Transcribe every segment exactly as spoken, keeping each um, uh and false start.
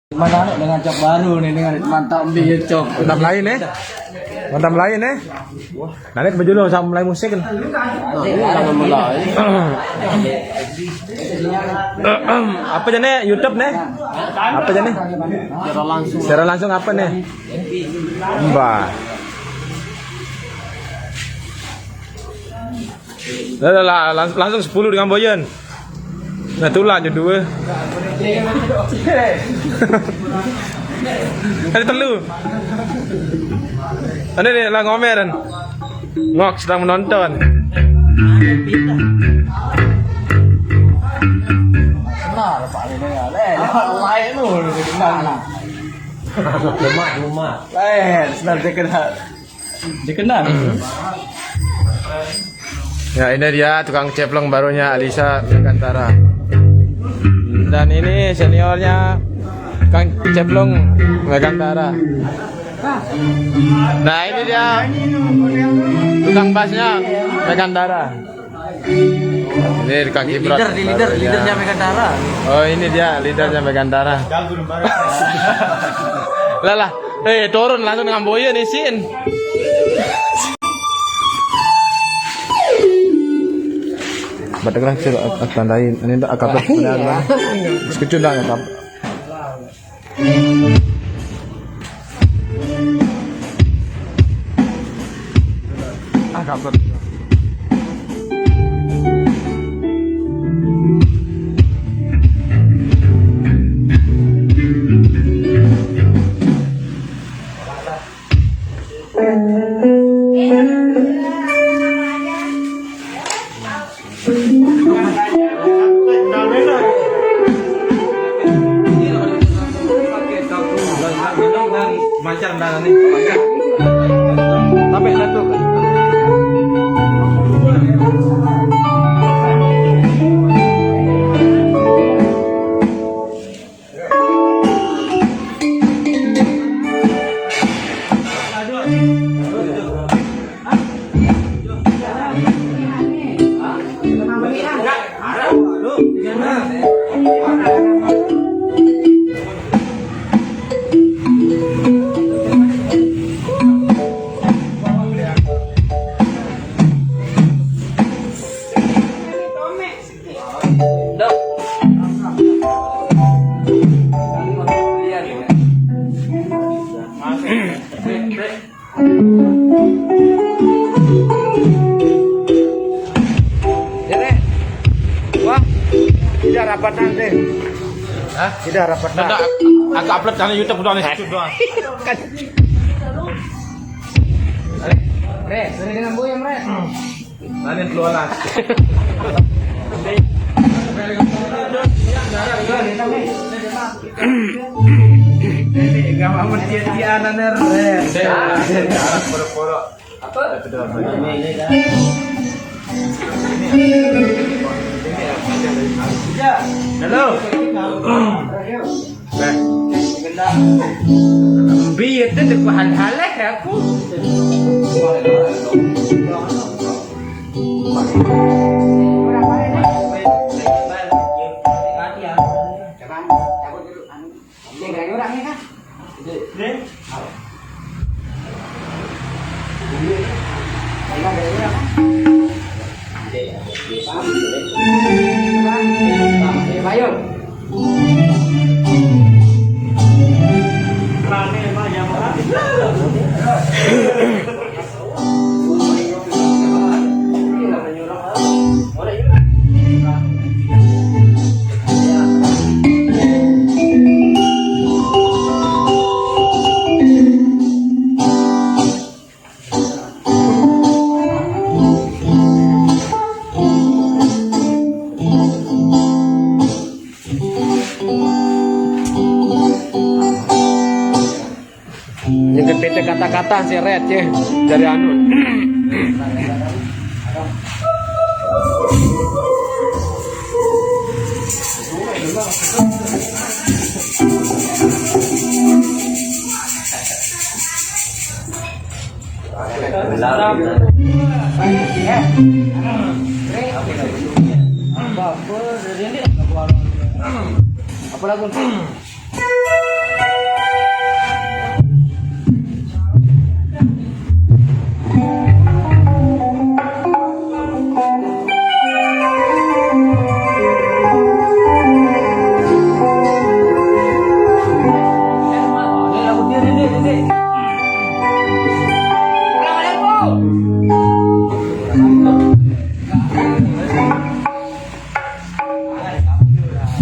Mana nih dengan cok baru nih, dengan mantap ambil cok. Mantap lain, eh? Mantap lain, eh? Nah, ini baju lu sama mulai musik kan? Nah, ini udah mulai. Apa aja nih YouTube nih? Apa aja nih? Secara langsung. Secara langsung apa nih? Mbah. Lah, lah, lah, langs-, langsung sepuluh dengan Boyan. Nah, itulah aja dua. Ada telu. Ada nih, lah ngomeran. Ngok sedang menonton. Kenal, Pak, ini ya. Eh, lain lu, udah kenal. Cuma, cuma. Lain, sedang dikenal. Dikenal. Ya, ini dia tukang ceplong barunya Alisa Megantara. Dan ini seniornya tukang ceplong Megantara. Nah, ini dia tukang basnya Megantara. Ini tukang kibrat. Leader, di leader, barunya. Leadernya Megantara. Oh, ini dia leadernya Megantara. Lah, lah. Eh, turun langsung dengan Boyan, isin. Batak lah, sir, ak-, ak-, tandain. Ini ndak akap lah, iya, benar, benar. Sekecil dah akap. Akap lah. Macar nang ni. Tapi satu. Jere. Wah, tidak rapatan deh. Hah? Tidak rapatan. Ndak, aku upload channel YouTube doang nih, YouTube doang. Re, re dengan boyang, re. Lain dulu lah. Ini gak mau dia dia anak re. Apa? Halo. Nah. Biar tu dekat hal-hal lah aku. Yang ke P T kata-kata si Red ya, dari anu. Apa lagu?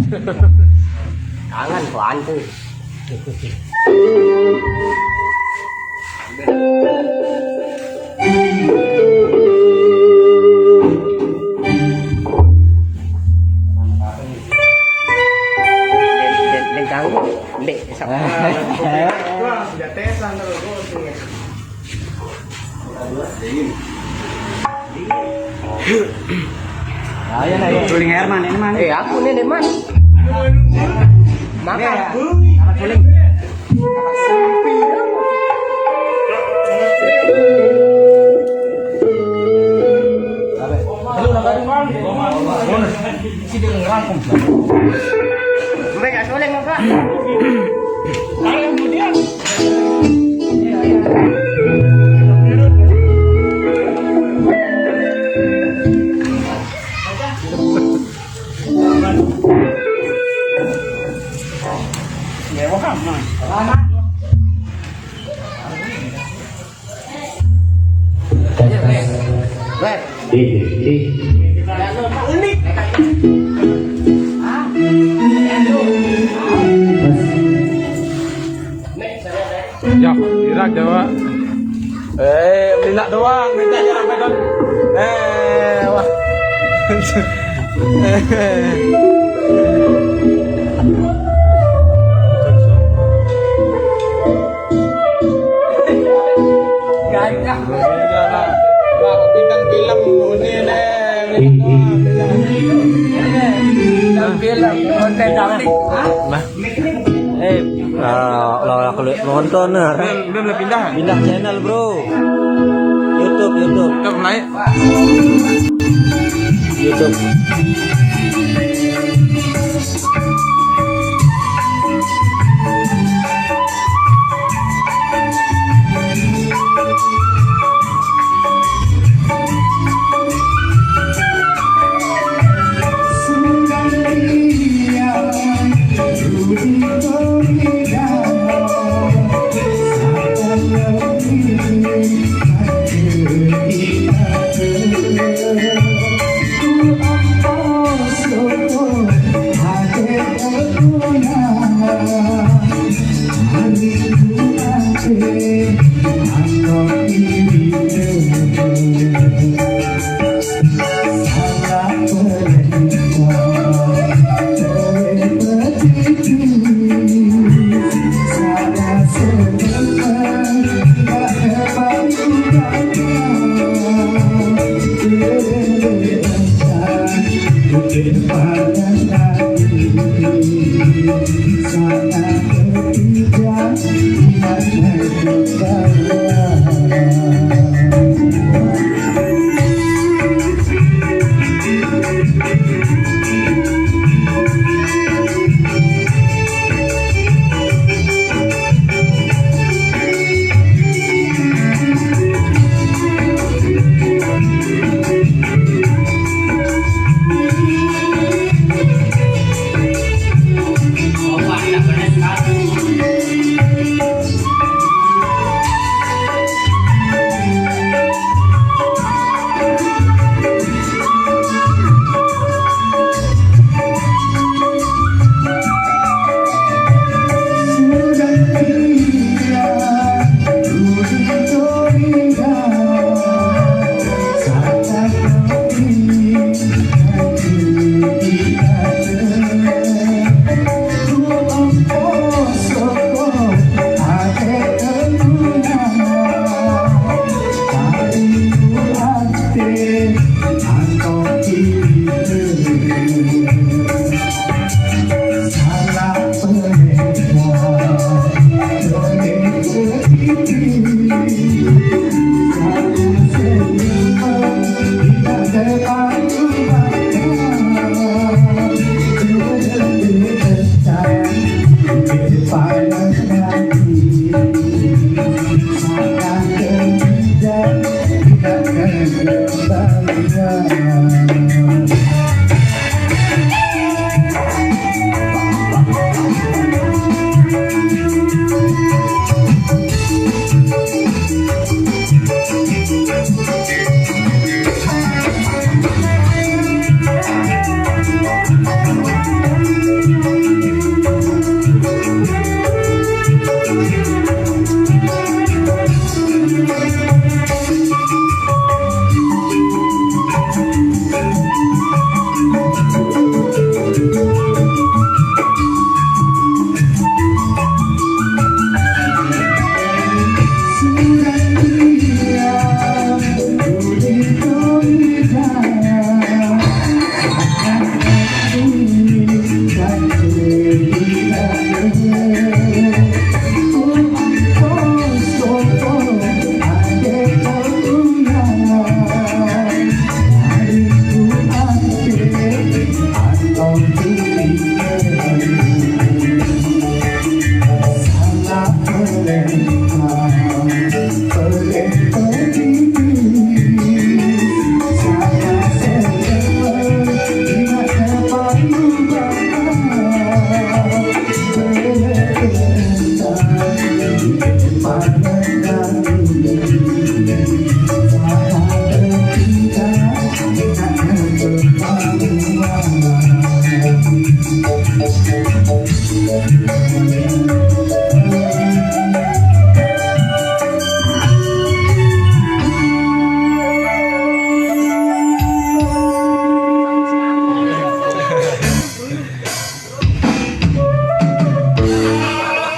Kangen kok antu. Dek, dek, dek ganggu. Dek, esok. Wah, sudah tesan terus. Ayo, nah, suling air, Man. Ini, Man. Eh, aku nih, deh, Man. Makan. Nih, ya. Apa suling? Apa? Lu, nah, Bang. Bonus. Isi dia ngerangkum. Sampai gak suling, Pak. Kalau kemudian Ya, kira Jawa. Eh, minta doang, minta jalan pedon. Eh, wah. Gagah. Wah, bintang film ini nih. Bintang film, konten cantik. Nah. Eh, ah, lah, lah, kalau nonton, nah. Belum, belum lah pindah. Pindah channel, bro. YouTube, YouTube. Tetap naik. YouTube.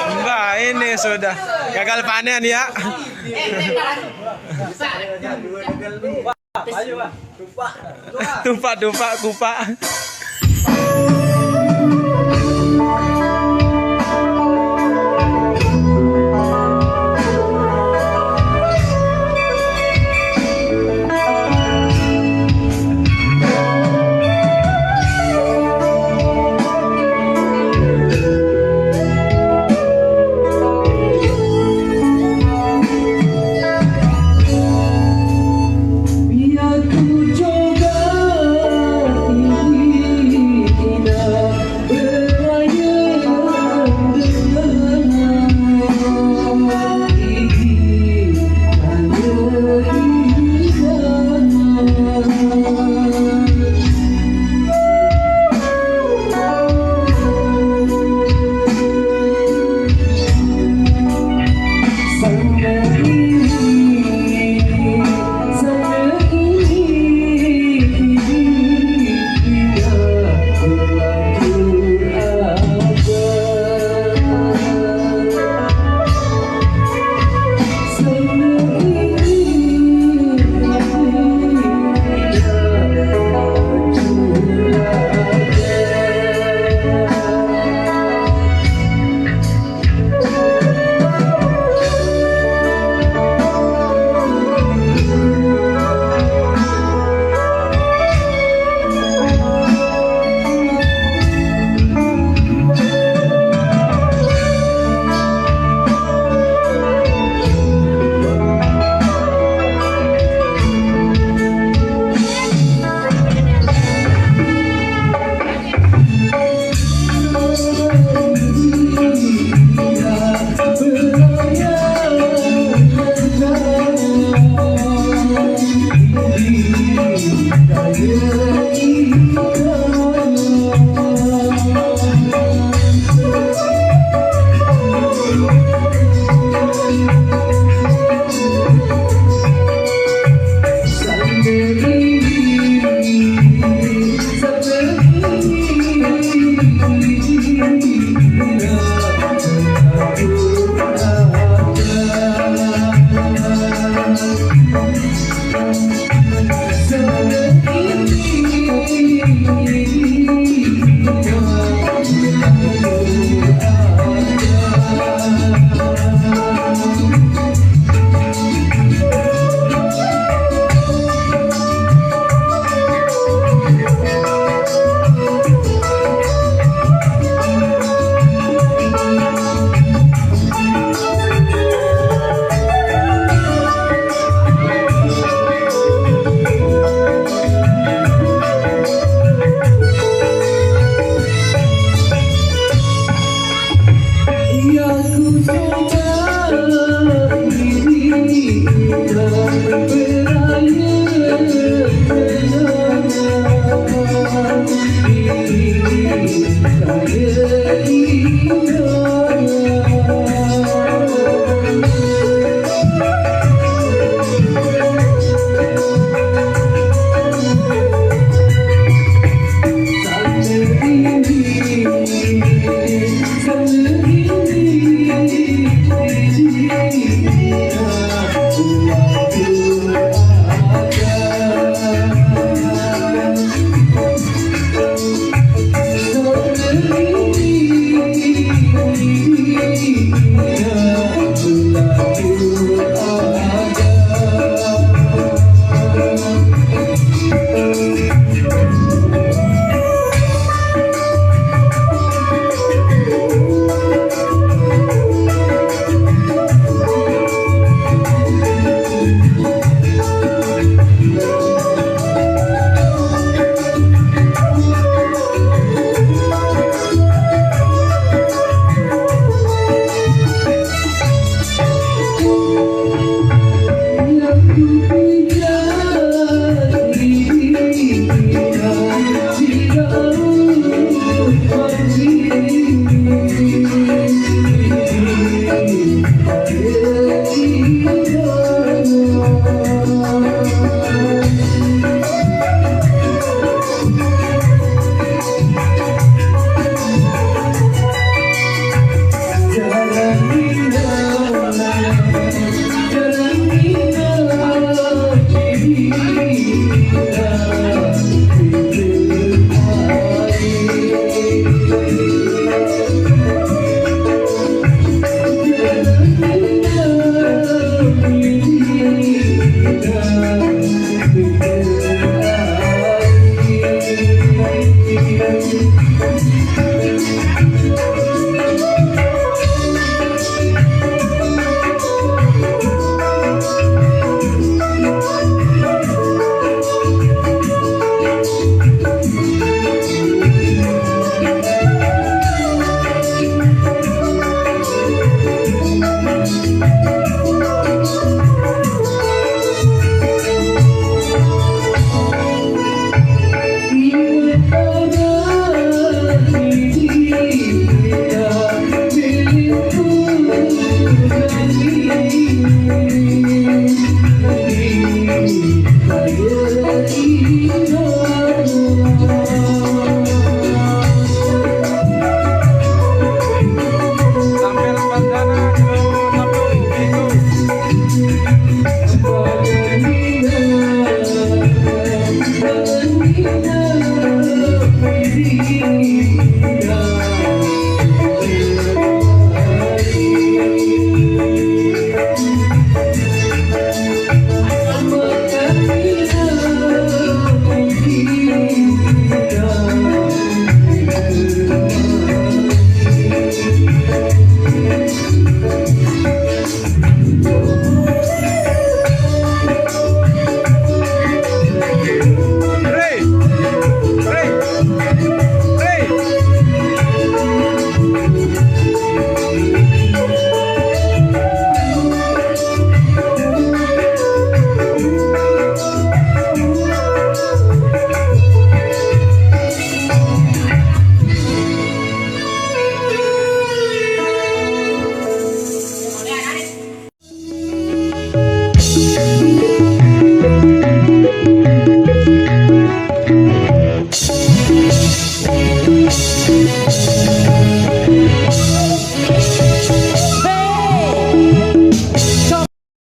Enggak, ini sudah gagal panen ya. Tupak, tupak, kupak.